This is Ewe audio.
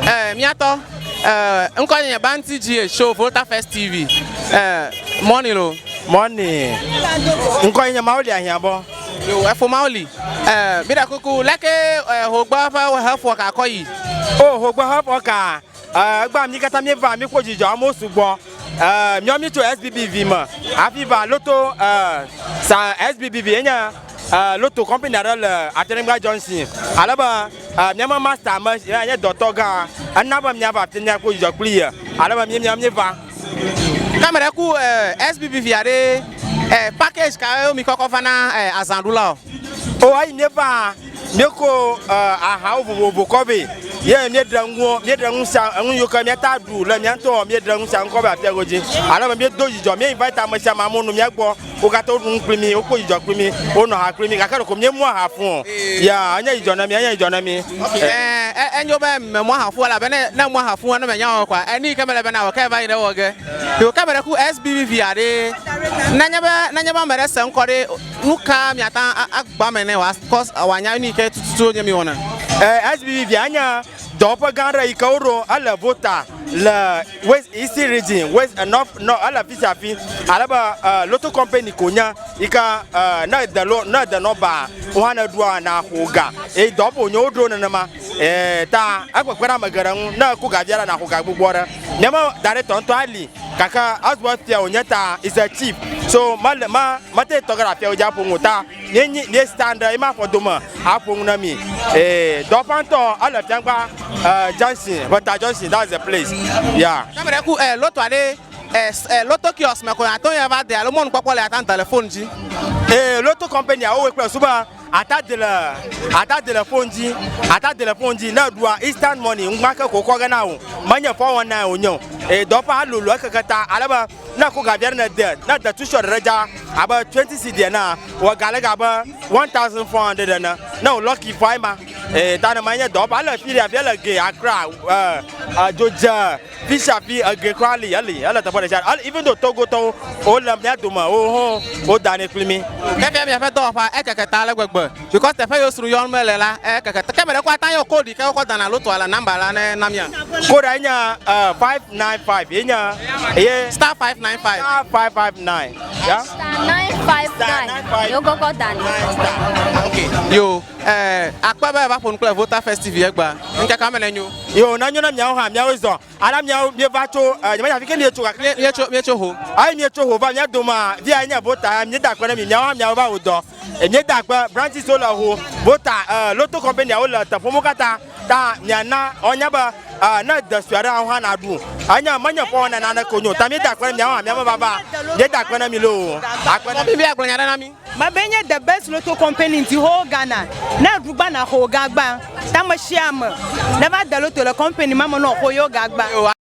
Eh, míatɔ, eh, ŋkɔ nye Banti GH show Volta First TV. Eh, morning lo. Morning. Ŋkɔ nye Mawuli Ahiãbɔ. Yo, efo Mawuli. Eh, mi ɖe kuku, leke eh, Hogbe ƒe hefɔ ka kɔ yi? O, Hogbe hefɔ ka. Eh, egba mi katã míeva, míkpɔ dzidzɔ, amewo sugbɔ. Eh, míawo míetso SBBV me hafi va Loto eh, sa SBBV enye eh, Loto company aɖe le Atenegba Junction. Ale be eh, míame master me ye nye dɔtɔ gã ena be míava afi míakpɔ dzidzɔ kpli ye. Ale be míe míeva. Ke ame ɖe ku eh, SBBV aɖe eh, package kawo mi kɔkɔ va na eh, azãɖulawo? O, eyi míeva Míekɔ ahawo vovovo kɔ vɛ ye míeɖe nuwo, míeɖe nu sia enu yiwo ke míata ɖu le mía ŋutɔ míeɖe nu sia nu kɔ vɛ afia godzi. Ale be míedo dzidzɔ, mí invite ame sia ame, amewo nɔ mía gbɔ, wo katã woɖu nu kpli mí, wokpɔ dzidzɔ kpli mí, wonɔ ha kpli mí gake ɖeko míemu aha fũ o. Ya enye dzidzɔ na mí, enye dzidzɔ na mí. Ɛɛ, enyo be mèmu aha fũ o elabe ne ne èmu aha fũa ne mènya wɔ kɔa, enu yi ke mele be nawɔ ke eva yi ɖe wɔ ge. Yo ke ame ɖe ku SBVV aɖe, nenye be nenye be ame ɖe se ŋkɔ ɖe Nu ka miate ŋu agba eme nɛ wòakɔ wòanya nu yi ke tututu wonye miwɔna? SBV via nye dɔwɔƒe gã aɖe yi ke woɖo ele Volta le West Eastern Region, West North, North ele afi sia afi. Ale be Lotto Company ko nye yi ke ne ede lo ne ede nɔba wo hã ne ɖua naxo ga. Eye dɔwɔƒe wonye woɖo nenema. Ta ekpekpe ɖe ame geɖe ŋu ne eku ga via la naxo ga gbogbo aɖe. Nye me director ŋutɔ ali gake ezu efia wònye ta is a chief so mele ma mete tɔ ge ɖe afia wodzi aƒo nu o ta míenyi mí stand ɖe ema afɔdome aƒo nu na mi. Ee dɔwɔƒea ŋutɔ ele Fiangba eh, junction, Ʋeta junction, that's the place. Yeah. Ame ɖe ku eh, loto aɖe eh, eh, loto kiosk me ko ate ŋu ava de alo mɔnukpɔkpɔ le ate ŋu da le phone dzi. Ee loto company a wowɔe kple susu be Ata de le ata de le phone dzi ata de le phone dzi ne eɖua instant money ŋgba ke ko kɔ ge na wò menye 419 wònye o eye dɔwɔƒe alolo ekeke ta ale be ne ekɔ ga vi aɖe ne de ne de two shot ɖe dza abe 20 cedi enea wɔ ga le ga abe 1400 ene ne wò lucky fɔ ema eye ta ne ma nye dɔwɔƒe ele fi ɖe afi ele ge Accra eh, Dzodze Fi sia fi ege kura li, eli, ele teƒe ɖe sia ɖe. Even though Togotɔwo wole mía dome, wo hã wodanɛ kpli mí. Fifia miaƒe dɔwɔƒea ekeke ta ale gbegbe because teƒe yiwo srɔ̃ yɔm mele la ekeke ta. Ke ame ɖe kɔ ate ŋu ayɔ code yi ke wokɔ dana lotoa le number la ne na mía. Code ye nye 595 ye nye ye. Star 595. Star 559. Yeah. Star 959 ye wokɔ kɔ danɛ. Okay. Yo, eh, akpe be eva ƒo nu kple Volta First TV egbea. Ŋkekea me nenyo. Yo, nenyo na miawo hã, miawoe zɔ. Ale miawo mieva tso, eh, nyemenya fi ke mietso gake. Mie, mietso, mietso ho. Ayi mietso ho va mía domea, via nye Volta ya, míeda akpe na mi, miawo hã miawo va wò dɔ. Eh, míeda akpe, branches wo le ho, Volta, eh, Lotto company wo le teƒewo katã, ta miana woanya be, eh, ne de sue aɖe hã naɖu. Enya menye ƒe wɔna naneke wonye o, ta míeda akpe na miawo hã miame vava, míeda akpe na mi loo. Akpe na mi. Mɔ biblia gblɔ nya ɖe na mí. Mebe nye the best lotto company in the whole Ghana. Ne eɖu gba na xo ga gba. Ta me sia me. Ne va de lotto le company ma me nɔ xo yo ga gba.